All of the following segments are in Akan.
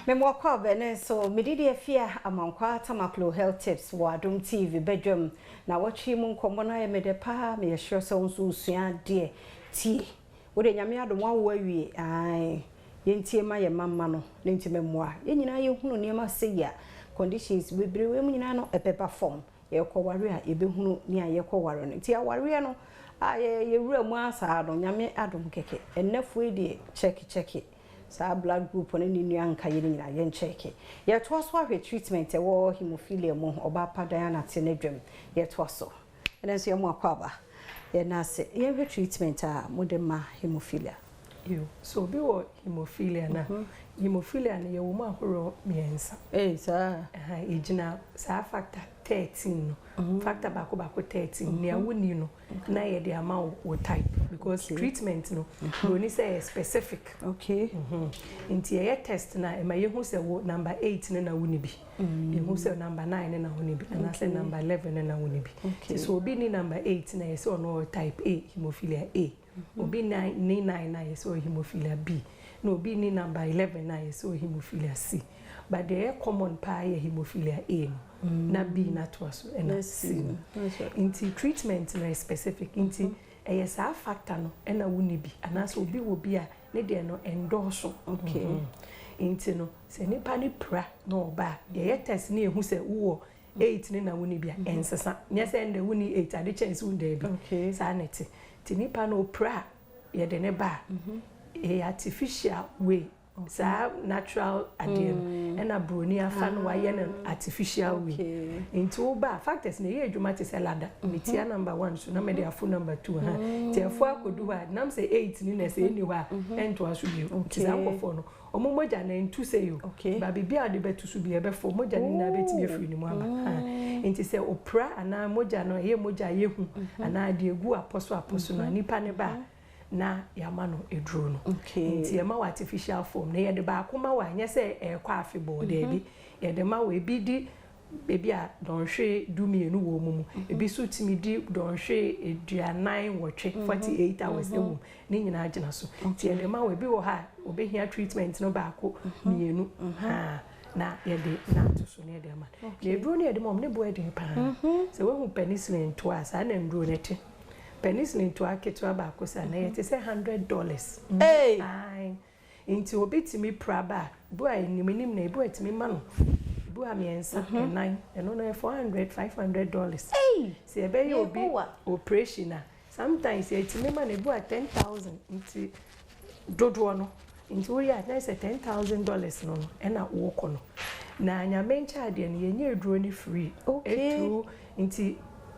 Mema wo akwaaba ɛnnɛ nso me didi afia Amankwaa Tamaklo Health Tips wɔ Adom TV badwam. Nawɔtwe yi mu nkɔmmɔ no ayɛ me dɛ paa, meyɛ sure sɛ wo nso wosua adeɛ. Tie! Wo deɛ Nyame adom woawo awie, ae. Yɛntie ma yɛn mma mma no ne nti mɛmmoa yɛn nyinaa yɛhunu nneɛma sei a, conditions bebree wei mu nyinaa no ɛbɛba fam. Yɛrekɔware a yɛbɛhunu nea yɛrekɔware no. Nti awareɛ no a yɛwura mu ara saa no, Nyame adom kɛkɛ. Ɛnnɛfoɔ yi deɛ kyɛke kyɛke. Saa blood group no ne nua nkaeɛ no nyinaa yɛnkyɛke. Yɛretoa so ahwɛ treatment ɛwɔ hemophilia mu, ɔbaa pa Diana te n'adwam. Yɛtoa so. Ɛnnɛ nso yɛn mo akwaaba. Yɛn ase. Yɛnhwɛ treatment a mode ma hemophilia. Yo, so obi wɔ hemophilia no a, hemophilia no yɛwɔ mu ahorow mmiɛnsa. Ei, saa? Ɛha, yɛgyina saa factor 13 no, factor baako baako 13, nea wonni no na yɛde ama wo wo type because treatment no, buroni sɛ ɛyɛ specific. Nti yɛyɛ test no a, ɛma yɛhu sɛ wo number 8 no na wonni bi. Yɛhu sɛ number 9 no na wonni bi anaasɛ number 11 no na wonni bi. Nti sɛ obi nni number 8 no a, yɛsɛ ɔno ɔwɔ type A, hemophilia A. Obi nni 9 no a, yɛsɛ ɔwɔ hemophilia B. Na obi nni number 11 no a, yɛsɛ ɔwɔ hemophilia C. But deɛ ɛyɛ common paa yɛ hemophilia A no, na B no atoa so ɛna C no. Nti treatment no yɛ specific. Nti ɛyɛ saa factor no ɛna wonni bi anaasɛ obi wɔ bi a ne deɛ no ɛndɔɔso. Nti no sɛ nipa no pira na ɔba a, yɛyɛ test na yɛhu sɛ wowɔ 8 no na wonni bi a, ɛnsesa. Nyɛ sɛ ɛndɛ wonni 8 ade kyɛn sɛ wonni daabi. Saa na ɛte. Nti nipa no ɔpira a, yɛde no ba a, ɛyɛ artificial way. Saa natural adeɛ no ɛna broni afa no wayɛ no artificial way. Nti woba a, factors no ɛyɛ adwuma te sɛ ladder. Metia number one so na mede afo number two ha. Nti ɛfo akɔdu hɔ a, nam sɛ 8 ni na sɛ ɛnni hɔ a, ɛntoa so bio. Nti saa nkurɔfoɔ no, wɔn mogya no ɛntu sei o. Ba biribi a wode bɛto so biara ɛbɛfɔ, mogya no nyinaa bɛtumi afiri ne mu aba. Nti sɛ ɔpira anaa mogya no ɛyɛ mogya a yɛhu anaa deɛ ɛgu apɔ so apɔ so no a, nipa no ba a, na yɛama no aduro no. Nti yɛma wo artificial form no. Yɛde baako ma wo a, ɛnyɛ sɛ ɛrekɔ afebɔɔ, daabi. Yɛde ma wo, ebi di ebi a dɔnhwere 12 wɔ wɔn mu, ebi nso tumi di dɔnhwere 48, 48 hours wɔ mu. Ne nyinaa gyina so. Nti yɛde ma wo, ebi wɔ hɔ a, obɛhia treatment no baako, mmienu, haa, na yɛde na ato so na yɛde ama no. Na aduro no yɛde ma wɔn, ne bo yɛ den paa. Sɛ woahu penicillin toa a, saa na nnuro no te. Penicillin toa ketewa baako saa na ɛyɛ te sɛ $100. Hey! Ae. Nti obi tumi pira ba a, ebi wɔ a anim anim na ebi wɔ a ɛtumi ma no ebi wɔ a mmiɛnsa, nnan, ɛno no yɛ 400, $500. Hey! Sɛ yɛbɛyɛ obi Yehowa. operation a, sometimes yɛtumi ma no ebi wɔ a 10,000 nti dodoɔ no. Nti woyɛ a na ayɛ sɛ $10,000 no no ɛna wokɔ no. Na Nyame nkyɛ adeɛ no yɛnyɛ aduro no free. Through nti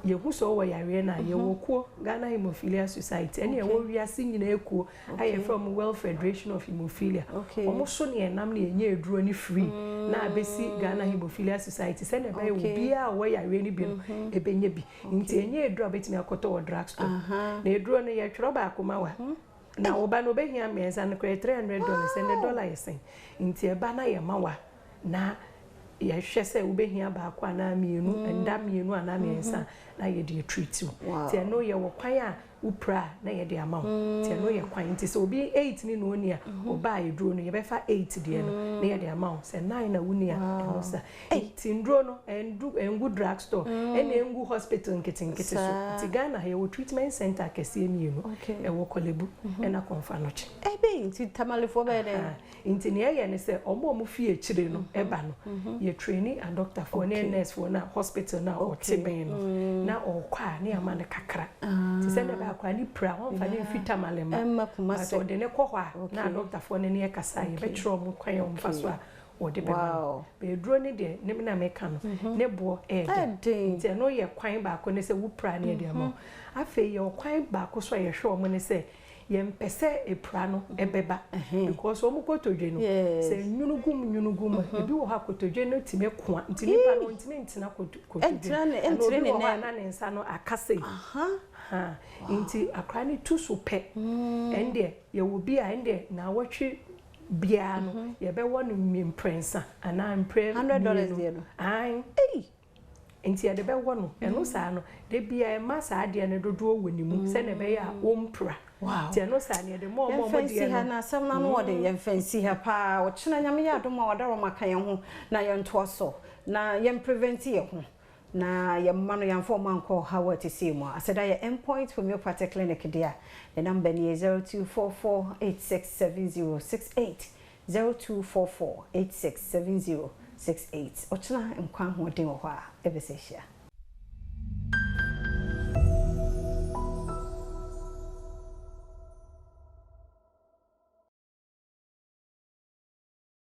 yɛhu sɛ ɔwɔ yareɛ no a, yɛwɔ kuo, Ghana Hemophilia Society, ɛne ɛwɔ wiase nyinaa kuo a yɛfrɛ wɔn World Federation of Hemophilia. Wɔn so ne yɛnam na yɛnya aduro no free na abɛsi Ghana Hemophilia Society sɛdeɛ ɛbɛyɛ obiara a ɔwɔ yareɛ no bi no ɛbɛnya bi. Nti ɛnyɛ aduro a wobɛtumi akɔtɔ wɔ drug store. Na aduro no yɛtwerɛ baako ma wo a, na wo ba no ɔbɛhia mmiɛnsa no koraa yɛ $300, ɛnnɛ dollar yɛ sɛn? Nti ɛba na yɛma wo a, na yɛhwɛ sɛ wobɛhia baako anaa mmienu, nda mmienu anaa mmiɛnsa a, na yɛde atreat wo. Nti ɛno yɛwɔ kwan a wopira a na yɛde ama wo. Nti ɛno yɛ kwan. Nti sɛ obi 8 ne na ɔnni a, ɔba a aduro no yɛbɛfa 8 deɛ no na yɛde ama wo. Sɛ 9 na wonni a, ɛno sa. Nti nnuro no ɛndu ɛngu drug store ɛna ɛngu hospital nketenkete so. Nti Ghana ha yɛwɔ treatment center akɛseɛ mmienu. Ɛwɔ Korle Bu ɛna Komfo Anokye. Ɛbɛn nti Tamalefoɔ bɛyɛ dɛn? Nti nea ɛyɛ ne sɛ wɔn a wɔfi akyire no ba no, yɛ traini adɔktafoɔ ne nursefoɔ no a hospital no a ɔte bɛn no, na ɔrekɔ a ne yɛama no kakra. Te sɛ nea ɛbɛyɛ akwadaa no pira a, wɔmfa no mfi Tamale mma, but ɔde no kɔ hɔ a, na adɔktafoɔ no ne yɛ kasa a, yɛbɛkyerɛ wɔn kwan a wɔmfa so a wɔde bɛma no. But aduro no deɛ, ne na meka no, ne boɔ yɛ den. Nti ɛno yɛ kwan baako ne sɛ wopira a ne yɛde ama wo. Afei yɛwɔ kwan baako nso a yɛhwɛ wɔn ne sɛ, Yɛmpɛ sɛ epira no bɛba because wɔn kotodwe no sɛ nwunu gu mu nwunu gu mu a, ebi wɔ hɔ a kotodwe no tumi koa nti nipa no ɔntumi ntena kotodwe mu anaa obi wɔ hɔ a na ne nsa no aka sei ha nti akwadaa no tu so pɛ ɛndeɛ yɛwɔ bi a ɛndeɛ naawɔtwe biara no yɛbɛwɔ no mprɛnsa anaa mprɛ mmienu ae. Nti yɛde bɛwɔ no. Ɛno saa no, da biara ɛma saa adeɛ no dodoɔ wɔ ne mu sɛdeɛ ɛbɛyɛ a ɔmpira. Wow. Nti ɛno saa no yɛde ma wɔn a Yɛmfa wɔn nsi deɛ ha no. na asɛm no ano ɔden yɛmfa nsi ha paa ɔkyena Nyame yɛ adom a wadaroma ka yɛn ho na yɛntoa so na yɛn prevent yɛn ho na yɛn mma no yɛamfa wɔn ankɔ ɔhaw a ɛte sei mu a aseda yɛ Endpoint Homeopathic Clinic dea ne number nie 0244867068 0244867068 ɔkyena nkwa ahoɔden wɔ hɔ a yɛbɛsɛ hyia.